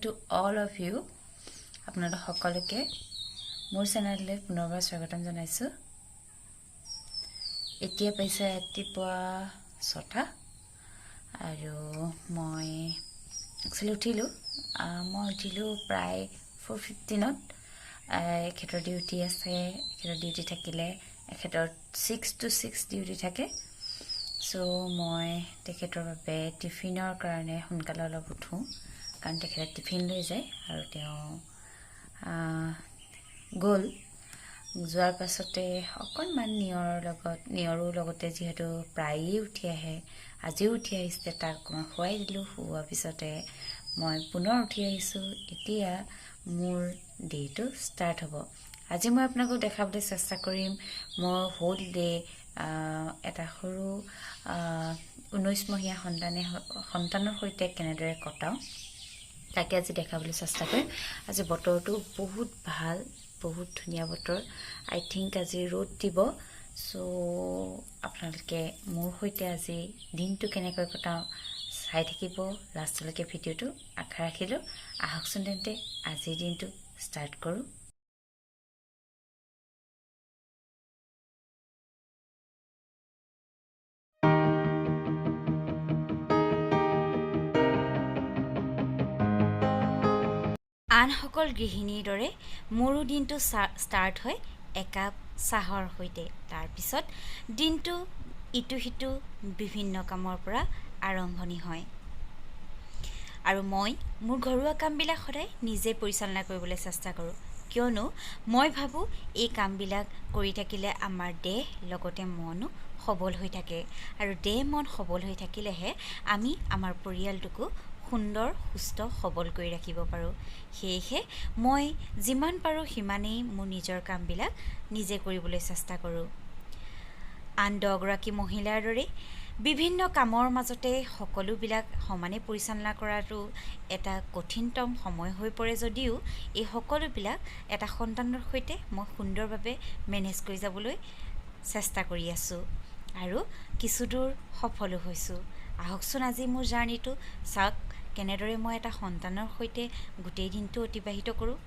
To all of you, আপোনালোক সকলোকে মোৰ চেনেললৈ পুনৰবাৰ স্বাগতম জনাইছোঁ। এতিয়া পাইছে ৰাতিপুৱা 6টা আৰু মই একচুৱেলি উঠিলোঁ। মই উঠিলোঁ প্ৰায় 4:15ত। এখেতৰ ডিউটি আছে। এখেতৰ ডিউটি থাকিলে এখেতৰ 6 টু 6 ডিউটি থাকে। চ' মই তেখেতৰ বাবে টিফিনৰ কাৰণে সোনকালে অলপ উঠোঁ, কাৰণ তেখেতে টিফিন লৈ যায়। আৰু তেওঁ গ'ল। যোৱাৰ পাছতে অকণমান নিয়ৰৰ লগত, নিয়ৰো লগতে, যিহেতু প্ৰায়েই উঠি আহে, আজিও উঠি আহিছে, তাক অকণমান শুৱাই দিলোঁ। শুওৱাৰ পিছতে মই পুনৰ উঠি আহিছোঁ। এতিয়া মোৰ ডে'টো ষ্টাৰ্ট হ'ব। আজি মই আপোনালোকক দেখাবলৈ চেষ্টা কৰিম মোৰ হোল ডে এটা সৰু 19 মহীয়া সন্তানৰ সৈতে কেনেদৰে কটাওঁ, তাকে আজি দেখাবলৈ চেষ্টা কৰিম। আজি বতৰটো বহুত ভাল, বহুত ধুনীয়া বতৰ। আই থিংক আজি ৰ'দ দিব। চ' আপোনালোকে মোৰ সৈতে আজি দিনটো কেনেকৈ কটাওঁ চাই থাকিব লাষ্টলৈকে ভিডিঅ'টো, আশা ৰাখিলোঁ। আহকচোন তেন্তে, আজিৰ দিনটো ষ্টাৰ্ট কৰোঁ। আনসকল গৃহিণীৰ দৰে মোৰো দিনটো ষ্টাৰ্ট হয় একাপ চাহৰ সৈতে। তাৰপিছত দিনটো ইটো সিটো বিভিন্ন কামৰ পৰা আৰম্ভণি হয় আৰু মই মোৰ ঘৰুৱা কামবিলাক সদায় নিজে পৰিচালনা কৰিবলৈ চেষ্টা কৰোঁ, কিয়নো মই ভাবোঁ এই কামবিলাক কৰি থাকিলে আমাৰ দেহ লগতে মনো সবল হৈ থাকে আৰু দেহ মন সবল হৈ থাকিলেহে আমি আমাৰ পৰিয়ালটোকো সুন্দৰ, সুস্থ, সবল কৰি ৰাখিব পাৰোঁ। সেয়েহে মই যিমান পাৰোঁ সিমানেই মোৰ নিজৰ কামবিলাক নিজে কৰিবলৈ চেষ্টা কৰোঁ। আন 10গৰাকী মহিলাৰ দৰেই বিভিন্ন কামৰ মাজতে সকলোবিলাক সমানে পৰিচালনা কৰাটো এটা কঠিনতম সময় হৈ পৰে যদিও এই সকলোবিলাক এটা সন্তানৰ সৈতে মই সুন্দৰভাৱে মেনেজ কৰি যাবলৈ চেষ্টা কৰি আছোঁ আৰু কিছুদূৰ সফলো হৈছোঁ। আহকচোন, আজি মোৰ জাৰ্ণিটো চাওক, কেনেদৰে মই এটা সন্তানৰ সৈতে গোটেই দিনটো অতিবাহিত কৰোঁ।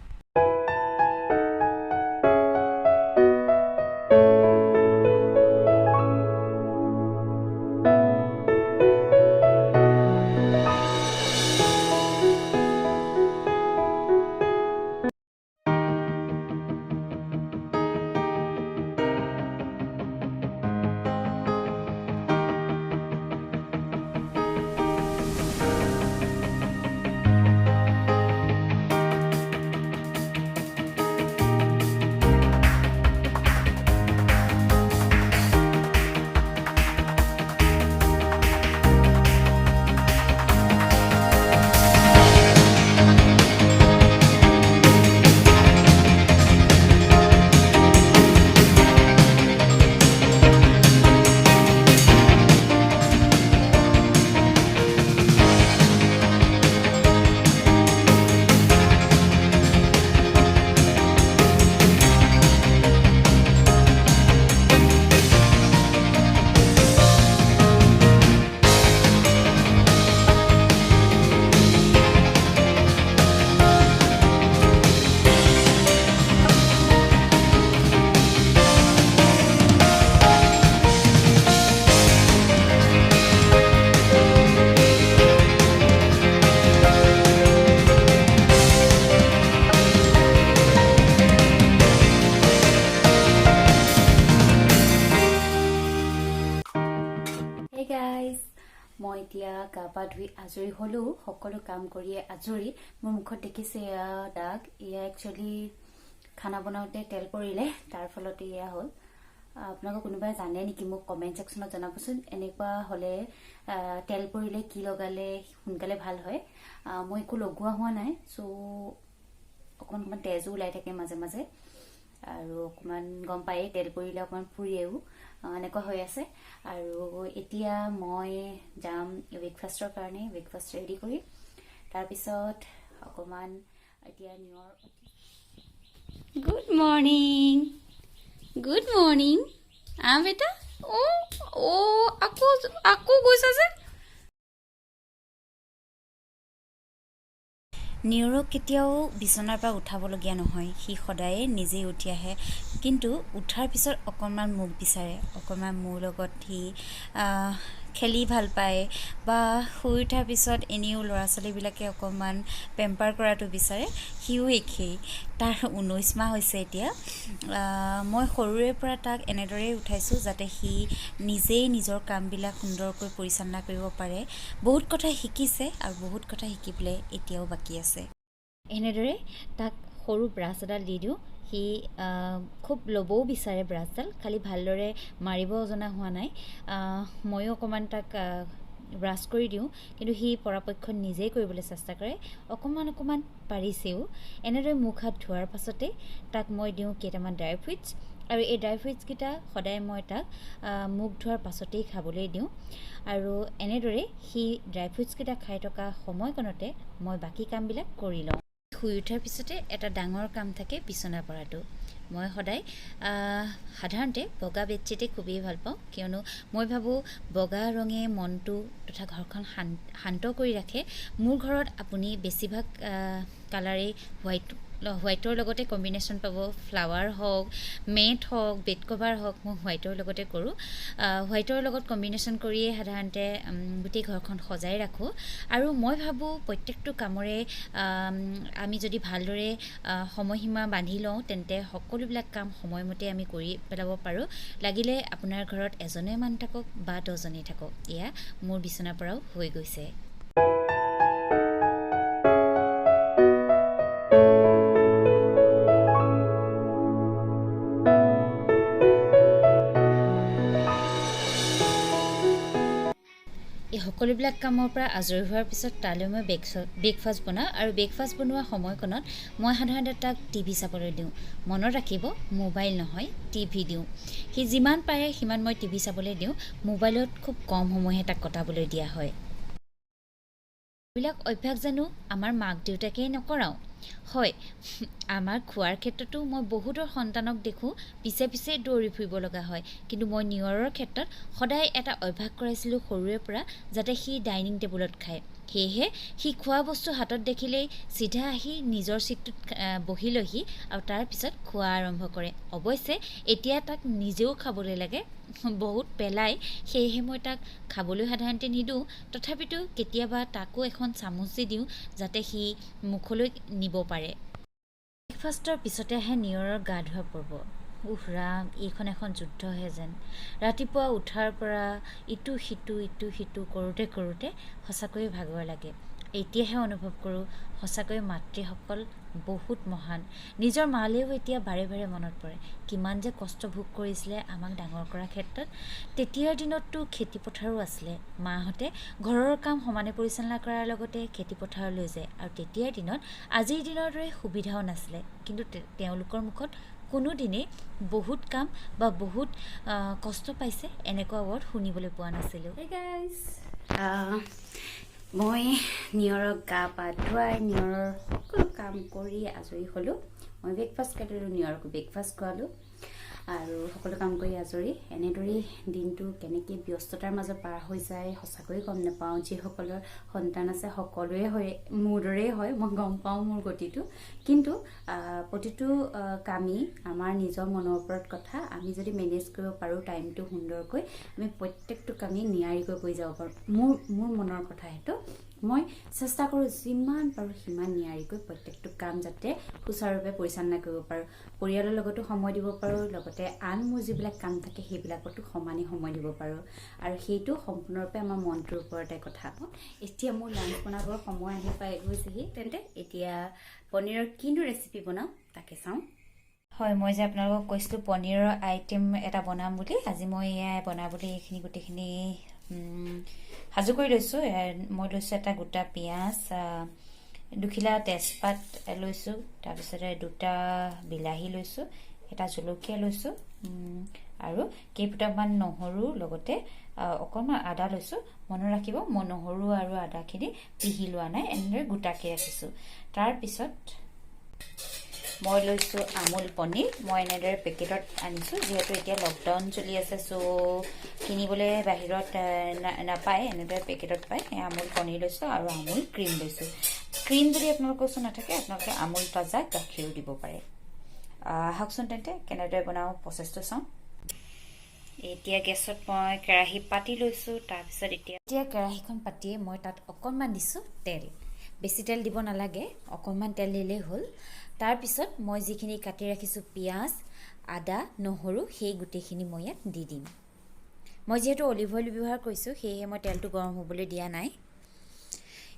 হে গাইজ, মই এতিয়া গা পা ধুই আজৰি হ'লোঁ। সকলো কাম কৰিয়ে আজৰি। মোৰ মুখত দেখিছে এয়া দাগ। এয়া একচুৱেলি খানা বনাওঁতে তেল পৰিলে, তাৰ ফলতে এয়া হ'ল। আপোনালোকৰ কোনোবাই জানে নেকি, মোক কমেণ্ট ছেকশ্যনত জনাবচোন, এনেকুৱা হ'লে তেল পৰিলে কি লগালে সোনকালে ভাল হয়? মই একো লগোৱা হোৱা নাই। চ' অকণমান অকণমান তেজো ওলাই থাকে মাজে মাজে আৰু অকণমান গম পায়েই, তেল পৰিলে অকণমান পুৰেও, এনেকুৱা হৈ আছে। আৰু এতিয়া মই যাম ব্ৰেকফাষ্টৰ কাৰণে, ব্ৰেকফাষ্ট ৰেডি কৰি তাৰপিছত অকণমান এতিয়া নিয়ৰ। Good morning, good morning. আহ বেটা, অ' অ' আকৌ আকৌ গৈছা যে? নিয়ৰক কেতিয়াও বিচনাৰ পৰা উঠাবলগীয়া নহয়, সি সদায়ে নিজেই উঠি আহে। কিন্তু উঠাৰ পিছত অকণমান মোক বিচাৰে, অকণমান মোৰ লগত সি খেলি ভাল পায় বা শুই উঠাৰ পিছত এনেও ল'ৰা ছোৱালীবিলাকে অকণমান পেম্পাৰ কৰাটো বিচাৰে, সিও একেই। তাৰ 19 মাহ হৈছে এতিয়া। মই সৰুৰে পৰা তাক এনেদৰেই উঠাইছোঁ যাতে সি নিজেই নিজৰ কামবিলাক সুন্দৰকৈ পৰিচালনা কৰিব পাৰে। বহুত কথা শিকিছে আৰু বহুত কথা শিকিবলৈ এতিয়াও বাকী আছে। এনেদৰে তাক সৰু ব্ৰাছ এডাল দি দিওঁ, সি খুব ল'বও বিচাৰে ব্ৰাছডাল, খালি ভালদৰে মাৰিব জনা হোৱা নাই। ময়ো অকণমান তাক ব্ৰাছ কৰি দিওঁ, কিন্তু সি পৰাপক্ষত নিজেই কৰিবলৈ চেষ্টা কৰে, অকণমান অকণমান পাৰিছেও। এনেদৰে মুখ হাত ধোৱাৰ পাছতে তাক মই দিওঁ কেইটামান ড্ৰাই ফ্ৰুইটছ, আৰু এই ড্ৰাই ফ্ৰুইটছকেইটা সদায় মই তাক মুখ ধোৱাৰ পাছতেই খাবলৈ দিওঁ। আৰু এনেদৰে সি ড্ৰাই ফ্ৰুইটছকেইটা খাই থকা সময়কণতে মই বাকী কামবিলাক কৰি লওঁ। শুই উঠাৰ পিছতে এটা ডাঙৰ কাম থাকে, বিচনা পৰাটো। মই সদায় সাধাৰণতে বগা বেডশ্বীটেই খুবেই ভাল পাওঁ, কিয়নো মই ভাবোঁ বগা ৰঙে মনটো তথা ঘৰখন শান্ত কৰি ৰাখে। মোৰ ঘৰত আপুনি বেছিভাগ কালাৰেই হোৱাইটৰ লগতে কম্বিনেশ্যন পাব। ফ্লাৱাৰ হওক, মেট হওক, বেড কভাৰ হওক, মই হোৱাইটৰ লগতে কৰোঁ। হোৱাইটৰ লগত কম্বিনেশ্যন কৰিয়ে সাধাৰণতে গোটেই ঘৰখন সজাই ৰাখোঁ। আৰু মই ভাবোঁ প্ৰত্যেকটো কামৰে আমি যদি ভালদৰে সময়সীমা বান্ধি লওঁ, তেন্তে সকলোবিলাক কাম সময়মতে আমি কৰি পেলাব পাৰোঁ, লাগিলে আপোনাৰ ঘৰত এজনে মানুহ থাকক বা 10জনেই থাকক। এয়া মোৰ বিচনাৰ পৰাও হৈ গৈছে। এই সকলোবিলাক কামৰ পৰা আজৰি হোৱাৰ পিছত তালৈ মই ব্ৰেকফাষ্ট বনাওঁ। আৰু ব্ৰেকফাষ্ট বনোৱা সময়কণত মই সাধাৰণতে তাক টিভি চাবলৈ দিওঁ। মনত ৰাখিব, মোবাইল নহয়, টিভি দিওঁ। সি যিমান পাৰে সিমান মই টিভি চাবলৈ দিওঁ, মোবাইলত খুব কম সময়হে তাক কটাবলৈ দিয়া হয়। এইবিলাক অভ্যাস জানো আমাৰ মাক দেউতাকেই নকৰাওঁ? হয়, আমাৰ খোৱাৰ ক্ষেত্ৰতো মই বহুতৰ সন্তানক দেখোঁ পিছে পিছে দৌৰি ফুৰিব লগা হয়। কিন্তু মই নিয়ৰৰ ক্ষেত্ৰত সদায় এটা অভ্যাস কৰাইছিলোঁ সৰুৰে পৰা, যাতে সি ডাইনিং টেবুলত খায়। সেয়েহে সি খোৱা বস্তু হাতত দেখিলেই চিধা আহি নিজৰ ছিটটোত বহি লয়হি আৰু তাৰপিছত খোৱা আৰম্ভ কৰে। অৱশ্যে এতিয়া তাক নিজেও খাবলৈ লাগে, বহুত পেলায়, সেয়েহে মই তাক খাবলৈ সাধাৰণতে নিদিওঁ। তথাপিতো কেতিয়াবা তাকো এখন চামুচ দি দিওঁ যাতে সি মুখলৈ নিব পাৰে। ব্ৰেকফাষ্টৰ পিছতে আহে নিয়ৰৰ গা ধোৱা পৰ্ব। উফ ৰাম, এইখন এখন যুদ্ধহে যেন। ৰাতিপুৱা উঠাৰ পৰা ইটো সিটো ইটো সিটো কৰোঁতে কৰোঁতে সঁচাকৈয়ে ভাগৰ লাগে। এতিয়াহে অনুভৱ কৰোঁ সঁচাকৈয়ে মাতৃসকল বহুত মহান। নিজৰ মালেও এতিয়া বাৰে বাৰে মনত পৰে, কিমান যে কষ্ট ভোগ কৰিছিলে আমাক ডাঙৰ কৰাৰ ক্ষেত্ৰত। তেতিয়াৰ দিনততো খেতি পথাৰো আছিলে, মাহঁতে ঘৰৰ কাম সমানে পৰিচালনা কৰাৰ লগতে খেতি পথাৰলৈ যায়। আৰু তেতিয়াৰ দিনত আজিৰ দিনৰ দৰে সুবিধাও নাছিলে, কিন্তু তেওঁলোকৰ মুখত কোনোদিনেই বহুত কাম বা বহুত কষ্ট পাইছে এনেকুৱা ৱৰ্ড শুনিবলৈ পোৱা নাছিলোঁ। Hey guys, মই নিয়ৰক গা পা ধুৱাই নিয়ৰৰ সকলো কাম কৰি আজৰি হ'লোঁ। মই ব্ৰেকফাষ্ট কাটিলোঁ, নিয়ৰকো ব্ৰেকফাষ্ট খোৱালোঁ আৰু সকলো কাম কৰি আজৰি। এনেদৰেই দিনটো কেনেকৈ ব্যস্ততাৰ মাজত পাৰ হৈ যায় সঁচাকৈয়ে গম নাপাওঁ। যিসকলৰ সন্তান আছে সকলোৱে হয় মোৰ দৰেই হয়, মই গম পাওঁ মোৰ গতিটো। কিন্তু প্ৰতিটো কামেই আমাৰ নিজৰ মনৰ ওপৰত কথা। আমি যদি মেনেজ কৰিব পাৰোঁ টাইমটো সুন্দৰকৈ, আমি প্ৰত্যেকটো কামেই নিয়াৰিকৈ কৰি যাব পাৰোঁ। মোৰ মনৰ কথা সেইটো। মই চেষ্টা কৰোঁ যিমান পাৰোঁ সিমান নিয়াৰিকৈ প্ৰত্যেকটো কাম যাতে সুচাৰুৰূপে পৰিচালনা কৰিব পাৰোঁ, পৰিয়ালৰ লগতো সময় দিব পাৰোঁ, লগতে আন মোৰ যিবিলাক কাম থাকে সেইবিলাকতো সমানেই সময় দিব পাৰোঁ। আৰু সেইটো সম্পূৰ্ণৰূপে আমাৰ মনটোৰ ওপৰতে কথা। এতিয়া মোৰ লাঞ্চ বনাবৰ সময় আহি পাই গৈছেহি, তেন্তে এতিয়া পনীৰৰ কিনো ৰেচিপি বনাওঁ তাকে চাওঁ। হয়, মই যে আপোনালোকক কৈছিলোঁ পনীৰৰ আইটেম এটা বনাম বুলি, আজি মই এয়া বনাবলৈ এইখিনি গোটেইখিনি সাজু কৰি লৈছোঁ। মই লৈছোঁ এটা গোটা পিঁয়াজ, দুখিলা তেজপাত লৈছোঁ, তাৰপিছতে দুটা বিলাহী লৈছোঁ, এটা জলকীয়া লৈছোঁ, আৰু কেইফুটামান নহৰু, লগতে অকণমান আদা লৈছোঁ। মনত ৰাখিব, মই নহৰু আৰু আদাখিনি পিহি লোৱা নাই, এনেদৰে গোটাকৈ ৰাখিছোঁ। তাৰপিছত মই লৈছোঁ আমুল পনীৰ। মই এনেদৰে পেকেটত আনিছোঁ, যিহেতু এতিয়া লকডাউন চলি আছে, চ' কিনিবলৈ বাহিৰত নাপায়, এনেদৰে পেকেটত পায়। এই আমুল পনীৰ লৈছোঁ আৰু আমুল ক্ৰীম লৈছোঁ। ক্ৰীম যদি আপোনালোকৰ ওচৰত নাথাকে, আপোনালোকে আমুল তাজা গাখীৰো দিব পাৰে। আহকচোন তেন্তে, কেনেদৰে বনাওঁ প্ৰচেছটো চাওঁ। এতিয়া গেছত মই কেৰাহী পাতি লৈছোঁ। তাৰপিছত এতিয়া এতিয়া কেৰাহীখন পাতিয়ে মই তাত অকণমান দিছোঁ তেল। বেছি তেল দিব নালাগে, অকণমান তেল দিলেই হ'ল। তাৰপিছত মই যিখিনি কাটি ৰাখিছোঁ পিঁয়াজ, আদা, নহৰু, সেই গোটেইখিনি মই ইয়াত দি দিম। মই যিহেতু অলিভ অইল ব্যৱহাৰ কৰিছোঁ, সেয়েহে মই তেলটো গৰম হ'বলৈ দিয়া নাই।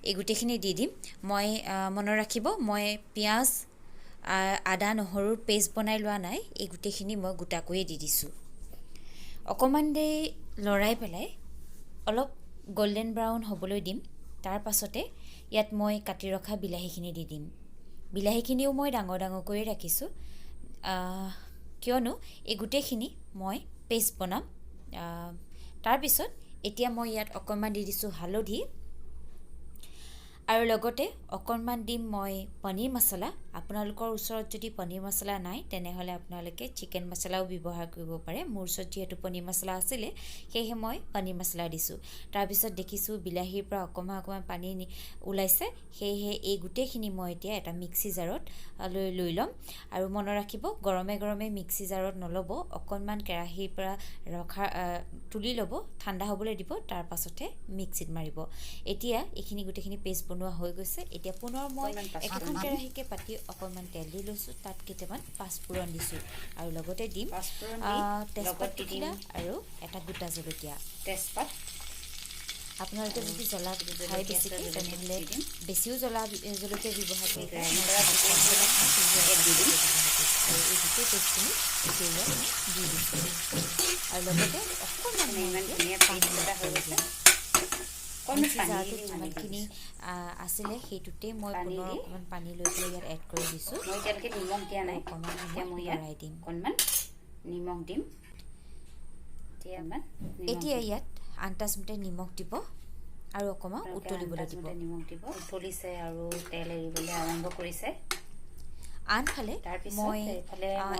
এই গোটেইখিনি দি দিম মই। মনত ৰাখিব, মই পিঁয়াজ, আদা, নহৰুৰ পেষ্ট বনাই লোৱা নাই। এই গোটেইখিনি মই গোটাকৈয়ে দি দিছোঁ। অকণমান দেৰি লৰাই পেলাই অলপ গল্ডেন ব্ৰাউন হ'বলৈ দিম। তাৰ পাছতে ইয়াত মই কাটি ৰখা বিলাহীখিনি দি দিম। বিলাহীখিনিও মই ডাঙৰ ডাঙৰকৈয়ে ৰাখিছোঁ, কিয়নো এই গোটেইখিনি মই পেষ্ট বনাম। তাৰপিছত এতিয়া মই ইয়াত অকণমান দি দিছোঁ হালধি আৰু লগতে অকণমান দিম মই পনীৰ মছলা। আপোনালোকৰ ওচৰত যদি পনীৰ মছলা নাই, তেনেহ'লে আপোনালোকে চিকেন মছলাও ব্যৱহাৰ কৰিব পাৰে। মোৰ ওচৰত যিহেতু পনীৰ মছলা আছিলে, সেয়েহে মই পনীৰ মছলা দিছোঁ। তাৰপিছত দেখিছোঁ বিলাহীৰ পৰা অকণমান অকণমান পানী ওলাইছে, সেয়েহে এই গোটেইখিনি মই এতিয়া এটা মিক্সি জাৰত লৈ লৈ ল'ম। আৰু মনত ৰাখিব, গৰমে গৰমে মিক্সি জাৰত নল'ব। অকণমান কেৰাহীৰ পৰা ৰখা তুলি ল'ব, ঠাণ্ডা হ'বলৈ দিব, তাৰ পাছতহে মিক্সিত মাৰিব। এতিয়া এইখিনি গোটেইখিনি পেষ্ট বনোৱা হৈ গৈছে। এতিয়া পুনৰ মই একেখন কেৰাহীকে পাতি অকণমান তেল দি লৈছোঁ। তাত কেইটামান পাঁচফোৰণ দিছোঁ আৰু লগতে দিম তেজপাত দুখিলা আৰু এটা গোটা জলকীয়া। তেজপাত। আপোনালোকে যদি জ্বলা খাই বেছিকৈ, তেনেহ'লে বেছিও জ্বলা জলকীয়া ব্যৱহাৰ কৰিব পাৰে। আৰু এই গোটেই পেষ্টখিনি এতিয়া ইয়াত মই দি দিছোঁ আৰু লগতে অকণমান ইমান ধুনীয়া পানী এটা হৈ গৈছে। মিক্সি জাৰটোত যিমানখিনি আছিলে, সেইটোতে মই পুনৰ অকণমান পানী লৈ পেলাই ইয়াত এড কৰি দিছোঁ। মই এতিয়ালৈকে নিমখ দিয়া নাই। অকণমান এতিয়া মই ইয়াত লৰাই দিম। অকণমান নিমখ দিম। এতিয়া ইয়াত আন্তাজমতে নিমখ দিব আৰু অকণমান উতলিবলৈ দিব। নিমখ দিব। উতলিছে আৰু তেল এৰিবলৈ আৰম্ভ কৰিছে। আনফালে মই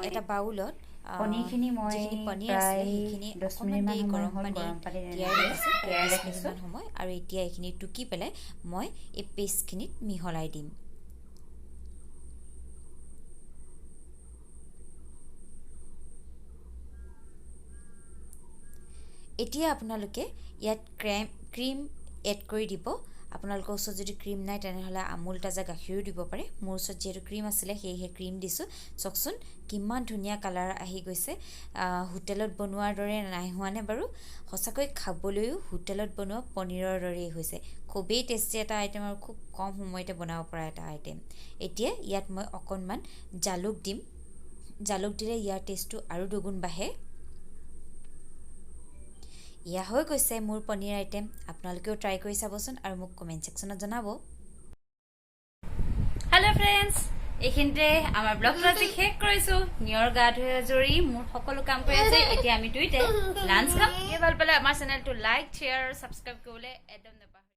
এটা বাউলত পনীৰখিনি মই যিখিনি পনীৰ আছিলে, সেইখিনি 10 অকণমান দেৰি মিনিটমান গৰম হ'ল পানী গৰম পানীত তিয়াই ৰাখিছোঁ, তিয়াই 10 ৰাখিছোঁ। মিনিটমান সময়। আৰু এতিয়া এইখিনি টুকি পেলাই মই এই পেষ্টখিনিত মিহলাই দিম। এতিয়া আপোনালোকে ইয়াত ক্ৰীম এড কৰি দিব। আপোনালোকৰ ওচৰত যদি ক্ৰীম নাই, তেনেহ'লে আমুল তাজা গাখীৰো দিব পাৰে। মোৰ ওচৰত যিহেতু ক্ৰীম আছিলে, সেয়েহে ক্ৰীম দিছোঁ। চাওকচোন, কিমান ধুনীয়া কালাৰ আহি গৈছে। হোটেলত বনোৱাৰ দৰে নাই হোৱানে বাৰু? সঁচাকৈ খাবলৈও হোটেলত বনোৱা পনীৰৰ দৰেই হৈছে। খুবেই টেষ্টি এটা আইটেম আৰু খুব কম সময়তে বনাব পৰা এটা আইটেম। এতিয়া ইয়াত মই অকণমান জালুক দিম। জালুক দিলে ইয়াৰ টেষ্টটো আৰু দুগুণ বাঢ়ে। এয়া হৈ গৈছে মোৰ পনীৰ আইটেম। আপোনালোকেও ট্ৰাই কৰি চাবচোন আৰু মোক কমেণ্ট ছেকশ্যনত জনাব। হেল্ল' ফ্ৰেণ্ডছ, এইখিনিতে আমাৰ ব্লগটো আজি শেষ কৰিছোঁ। নিয়ৰ গা ধুই আজৰি, মোৰ সকলো কাম কৰি আছে। এতিয়া আমি দুইটাই লাঞ্চ খাম। ভাল পালে আমাৰ চেনেলটো লাইক, শ্বেয়াৰ আৰু ছাবস্ক্ৰাইব কৰিবলৈ একদম নাপাহৰিব।